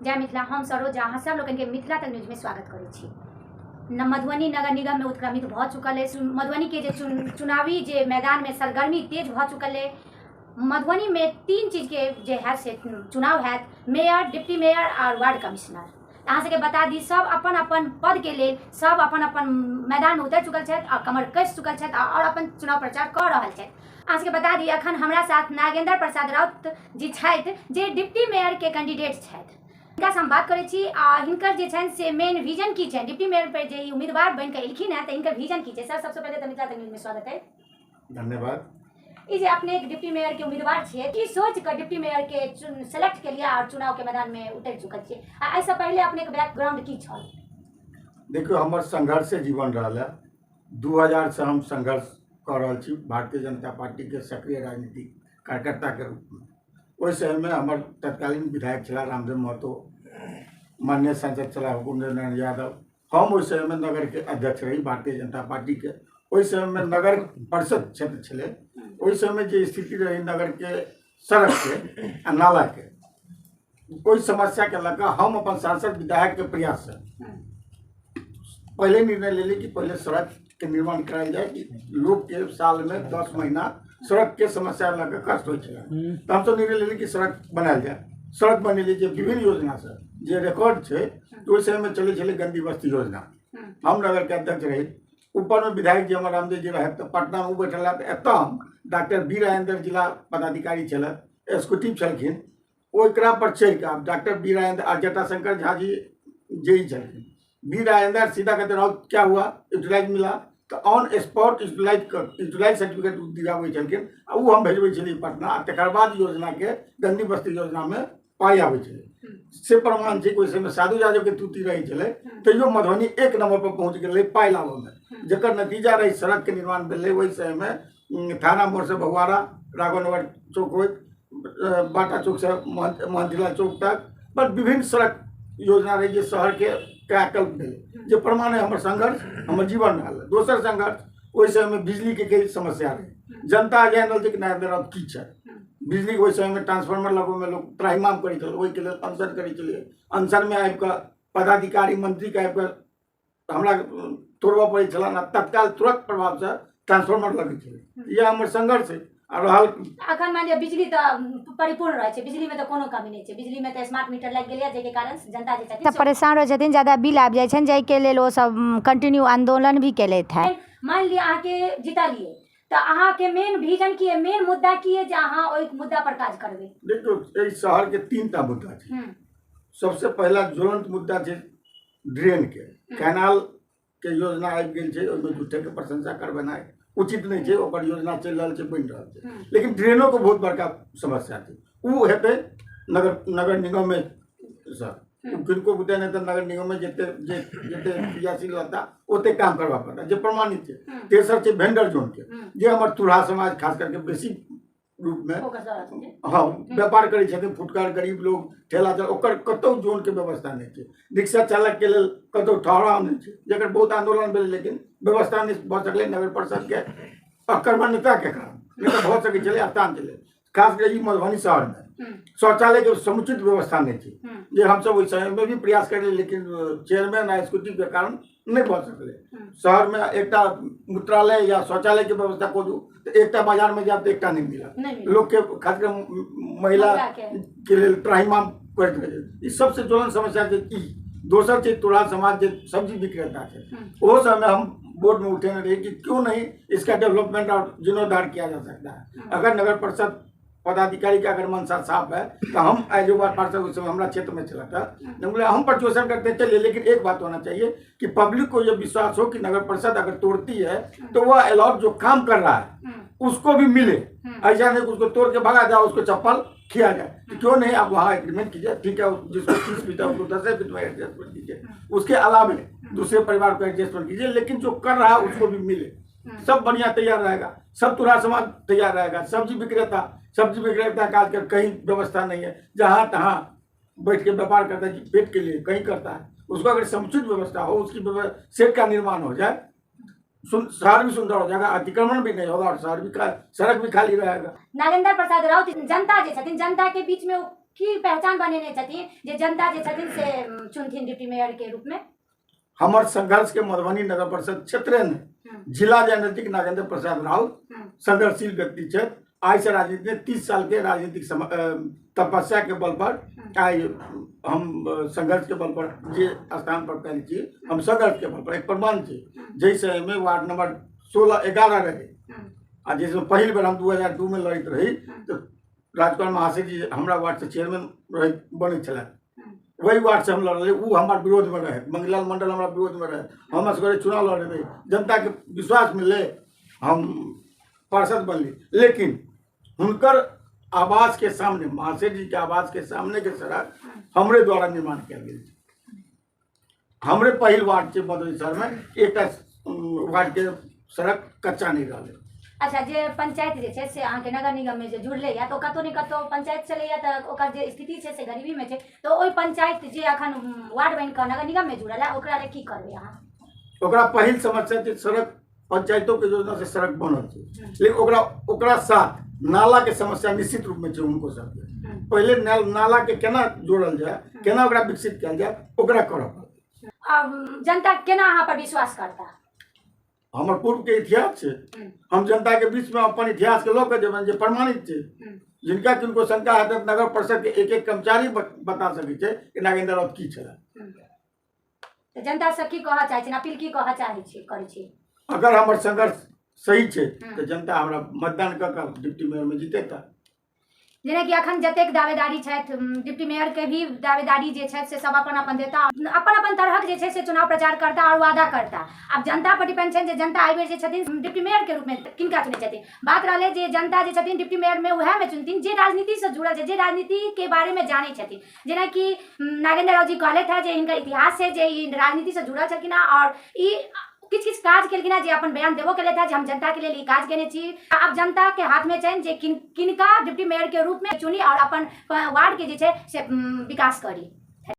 जय मिथिला। हम सरोज, अहाँ सब लोगन के मिथिला तक न्यूज में स्वागत करै छी। मधुबनी नगर निगम में उत्क्रमित भऽ चुकल अछि। मधुबनी के जे चुनावी जे मैदान में सरगर्मी तेज भऽ चुकल अछि। मधुबनी में तीन चीज के जे है से चुनाव हैत, मेयर, डिप्टी मेयर और वार्ड कमिश्नर। अहाँ सबके बता दी, सब अपन अपन पद के लेल सब अपन अपन मैदान में उतरि चुकल छथि और कमर कसि चुकल छथि और अपन चुनाव प्रचार कऽ रहल छथि। अहाँ सबके बता दी, अखन हमरा साथ नागेंद्र प्रसाद राउत जी छथि, जे डिप्टी मेयर के कैंडिडेट छथि। हिनकासँ हम बात करै छी आ हिनकर जे छनि से मेन विजन की छनि, डिप्टी मेयर पर जे ई उम्मीदवार बनि कऽ एलखिन हेँ तऽ हिनकर विजन की छै। सर, सबसँ पहिले तऽ मिथिला तक न्यूजमे स्वागत है। धन्यवाद। ई जे अपने एक डिप्टी मेयर के उम्मीदवार छियै, की सोच कऽ डिप्टी मेयर के सेलेक्ट केलियै और चुनाव के मैदान में उतरि चुकल छियै, आ एहिसँ पहिले अपने के बैकग्राउंड की छल? देखियौ, हमर संघर्षे जीवन रहल है। 2000सँ हम संघर्ष कऽ रहल छी भारतीय जनता पार्टीके सक्रिय राजनीतिक कार्यकर्ताके रूपमे। ओहि समयमे हमर तत्कालीन विधायक छलाह रामदेव महतो, माननीय सांसद छलाह हुकुमदेव नारायण यादव। हम ओहि समयमे नगरके अध्यक्ष रही भारतीय जनता पार्टीके। ओहि समयमे नगर परिषद क्षेत्र छलै। ओहि समयमे जे स्थिति रहै नगरके सड़कके आ नालाके, ओहि समस्याके लऽ कऽ हम अपन सांसद विधायकके प्रयाससँ पहिले निर्णय लेली कि पहिले सड़कके निर्माण करायल जाय, कि लोकके सालमे 10 महीना सड़कके समस्या लऽ कऽ कष्ट होइ छलै। तऽ हमसब निर्णय लेली कि सड़क बनायल जाय। सड़क बनेली जे विभिन्न योजनासँ जे रिकॉर्ड छै। ओहि समयमे चलै छलै गंदी बस्ती योजना। हम नगरके अध्यक्ष रही। ऊपरमे विधायक जी हमर रामदेव जी रहथि, तऽ पटनामे ओ बैठल रहथि। एतऽ हम डॉक्टर बी राजेंद्र जिला पदाधिकारी छलथि, एक्जीक्यूटिव छलखिन। ओकरा पर चढ़ि कऽ आब डॉक्टर बी राजेंद्र आ जटाशंकर झा जी जे ई छलखिन, बी राजेंद्र सीधा कहते, राउत क्या हुआ, यूटिलाइज मिला? तऽ ऑन स्पॉट यूटिलाइज सर्टिफिकेट दियाबै छलखिन आ ओ हम भेजबै छलियै पटना, आ तकर बाद योजनाके गंदी बस्ती योजनामे पाइ आबै छलै। से प्रमाण छै कि ओहि समयमे साधु यादवके तूती रहै छलै, तैयो मधुबनी एक नंबर पर पहुँच गेलै पाइ लाबऽमे, जकर नतीजा रहै सड़कके निर्माण भेलै। ओहि समयमे थाना मोड़सँ बगुआरा, राघवनगर चौक होइत बाटा चौकसँ महंतीलाल चौक तक पर विभिन्न सड़क योजना रहै, जे शहरके कायाकल्प भेलै, जे प्रमाण है हमर संघर्ष हमर जीवन रहल। दोसर संघर्ष, ओहि समयमे बिजलीके कई समस्या रहै। जनता जानि रहल छै कि नरेंद्र राउत की छै। बिजली ओहि समयमे ट्रांसफार्मर लगबैमे लोक त्राहिमाम करै छलै। ओहिके लेल अनशन करै छलियै। अनशनमे आबि कऽ पदाधिकारी मंत्रीके आबि कऽ हमरा तोड़बऽ पड़ै छलनि आ तत्काल तुरंत प्रभावसँ ट्रांसफार्मर लगै छलै। इएह हमर संघर्ष है आ रहल। अखन मानि लिअ बिजली तऽ परिपूर्ण रहै छै, बिजलीमे तऽ कोनो कमी नहि छै। बिजलीमे तऽ स्मार्ट मीटर लागि गेलैए, जाहिके कारण जनता जे छथिन परेशान रहै छथिन, ज्यादा बिल आबि जाइ छनि, जाहिके लेल ओ सब कंटिन्यू आन्दोलन भी केलथि हेँ। मानि लिअ अहाँके जीतलियै तऽ अहाँके मेन विजन की है, मेन मुद्दा की है जे अहाँ ओहि मुद्दा पर काज करबै? देखियौ, एहि शहरके तीन टा मुद्दा छै। सबसे पहिला ज्वलंत मुद्दा छै ड्रेनके, कैनालके योजना आबि गेल छै। ओहिमे झूठेके प्रशंसा करबेनाइ उचित नहि छै। ओकर योजना चलि रहल छै, बनि रहल छै, लेकिन ड्रेनोके बहुत बड़का समस्या छै। ओ हेतै नगर नगर निगममे सर, किनको बुते नहि, तऽ नगर निगममे जते जे जते क्रियाशील रहता ओते काम करबा पड़ता, जे प्रमाणित छै। तेसर छै वेंडर जोनके, जे हमर तुरहा समाज खास करके बेसी रूपमे हँ व्यापार करै छथिन, फुटकर गरीब लोग, ठेला चल, ओकर कतहु जोनके व्यवस्था नहि छै। रिक्शा चालकके लेल कतहु ठहराव नहि छै, जकर बहुत आन्दोलन भेलै, लेकिन व्यवस्था नहि भऽ सकलै नगर परिषदके अकर्मण्यताके कारण, नहि तऽ भऽ सकै छलै, आसान छलै। खास कऽ ई मधुबनी शहरमे शौचालयके समुचित व्यवस्था नहि छै, जे हमसब ओहि समयमे भी प्रयास करलियै, लेकिन चेयरमैन आ एक्जीक्यूटिवके कारण नहि भऽ सकलै। शहरमे एकटा मूत्रालय या शौचालयके व्यवस्था खोजू तऽ एकटा बाजारमे जायब तऽ एकटा नहि मिलत। लोकके खास कऽ महिला के लेल त्राहिमाम करैत रहै छै। ई सबसे ज्वलंत समस्या छै ई। दोसर छै तोरा समाज जे सब्जी विक्रेता छै, ओहो सबमे हम बोर्ड में उठेने रही कि क्यों नहीं इसका डेवलपमेंट और जीर्णोद्धार किया जा सकता है। अगर नगर परिषद पदाधिकारी के अगर मंशा साफ है तो हम एज ए वार्ड पार्षद उस समय हमारा क्षेत्र में चला था, बोले हम प्रचोषण करते चलिए, लेकिन एक बात होना चाहिए कि पब्लिक को ये विश्वास हो कि नगर परिषद अगर तोड़ती है तो वह अलाउड जो काम कर रहा है उसको भी मिले। ऐसा नहीं कि उसको तोड़ के भगा जाओ, उसको चप्पल खिया जाए। तो क्यों नहीं आप वहाँ एग्रीमेंट कीजिए, ठीक है, जिसको 30 फीट है उसको 10 फीट में एडजस्टमेंट कीजिए, उसके अलावे दूसरे परिवार को एडजस्टमेंट कीजिए, लेकिन जो कर रहा है उसको भी मिले। सब बढ़िया तैयार रहेगा, सब तुरा समाज तैयार रहेगा। सब्जी विक्रेता का आजकल कहीं व्यवस्था नहीं है। जहाँ तहाँ बैठ के व्यापार करता है, पेट के लिए कहीं करता है। उसको अगर समुचित व्यवस्था हो, उसकी शेड का निर्माण हो जाए, शहर भी सुंदर हो जाएगा, अतिक्रमण भी नहीं होगा और शहर भी सड़क भी खाली रहेगा। नागेंद्र प्रसाद राउत जनता जे छथिन, जनता के बीच में ओ की पहचान बनेने छथिन जे जनता जे छथिन से चुनथिन डिप्टी मेयर के रूप में? हमर संघर्ष के मधुबनी नगर परिषद क्षेत्र में जिला जननीतिक नागेंद्र प्रसाद राउत संघर्षशील व्यक्ति छथि। आइ से राजनीति में 30 साल के राजनीतिक तपस्या के बल पर आइ हम संघर्ष के बल पर जे स्थान पर पायल छी, हम संघर्ष के बल पर एक प्रमाण छै। जाहि समय में वार्ड नंबर 16-11 रहे आ जैसे पहिल बेर हम 2002 में लड़ैत रही तो राजकुमार महाशय जी हमरा वार्ड से चेयरमैन रहे बनै छलथि, वही वार्ड से हम लड़लियै, ओ हमार विरोध में रहे, मंगलाल मंडल हमारा विरोध में रहे, हम असगरे चुनाव लड़े रही, जनता के विश्वास मिलले, हम पार्षद बनली। लेकिन हुनकर आवास के सामने, महाशय जी के आवास के सामने के सड़क हमरे द्वारा निर्माण कयल गेल छै। हमरे पहिल वार्ड छै मधुबनी शहर में, एकटा वार्ड के सड़क कच्चा नहीं रहलै। अच्छा, जे पंचायत जे छै से अहाँके नगर निगम में जे जुड़लै या तऽ कतौ ने कतौ पंचायत चलैया तऽ ओकर जे स्थिति छै से गरीबी में छै, तऽ ओहि पंचायत जे अखन वार्ड बनि कऽ नगर निगम में जुड़ल है ओकरा लेल की करबै अहाँ? ओकरा पहिल समस्या छै सड़क, पंचायतों के योजना से सड़क बनल छै, लेकिन ओकरा ओकरा साथ नाला के समस्या निश्चित रूप में छै हुनको सबके। पहिले नाला के केना जोड़ल जाय, केना ओकरा विकसित कयल जाय, ओकरा करऽ पड़तै। अब जनता केना अहाँ पर विश्वास करता? हमर पूर्व के इतिहास छै, हम जनता के बीच में अपन इतिहास के लऽ के जेबनि जे प्रमाणित छै। जिनका किनको शंका हेतै नगर परिषद के एक एक कर्मचारी बता सकै छै कि नागेंद्र राउत की छलै। तऽ जनता से की कहऽ चाहै छी, अपील की कहऽ चाहै छी, करै छी? अगर हमर संघर्ष सही छै तऽ जनता हमरा मतदान कऽ कऽ डिप्टी मेयर में जीतेता। जेनाकि अखन जतेक दावेदारी छथि, डिप्टी मेयर के भी दावेदारी जे छथि से सब अपन अपन देता, अपन अपन तरहक जे छै से चुनाव प्रचार करता और वादा करता। आब जनता पर डिपेंड छनि जे जनता एहि बेर जे छथिन डिप्टी मेयर के रूप में किनका चुनै छथिन। बात रहलै जे जनता जे छथिन डिप्टी मेयर में उएह में चुनथिन जे राजनीति से जुड़ल छै, जे राजनीति के बारे में जानै छथिन। जेनाकि नागेंद्र राव जी कहलथि हँ जे हिनकर इतिहास छै जे ई राजनीति से जुड़ल छलखिन हँ और ई किछु किछु काज केलखिन हँ, जे अपन बयान देबो केलथि हँ जे हम जनता के लेल ई काज केने छी। आब जनता के हाथ में छनि जे किनका डिप्टी मेयर के रूप में चुनी और अपन वार्ड के जे छै से विकास करी।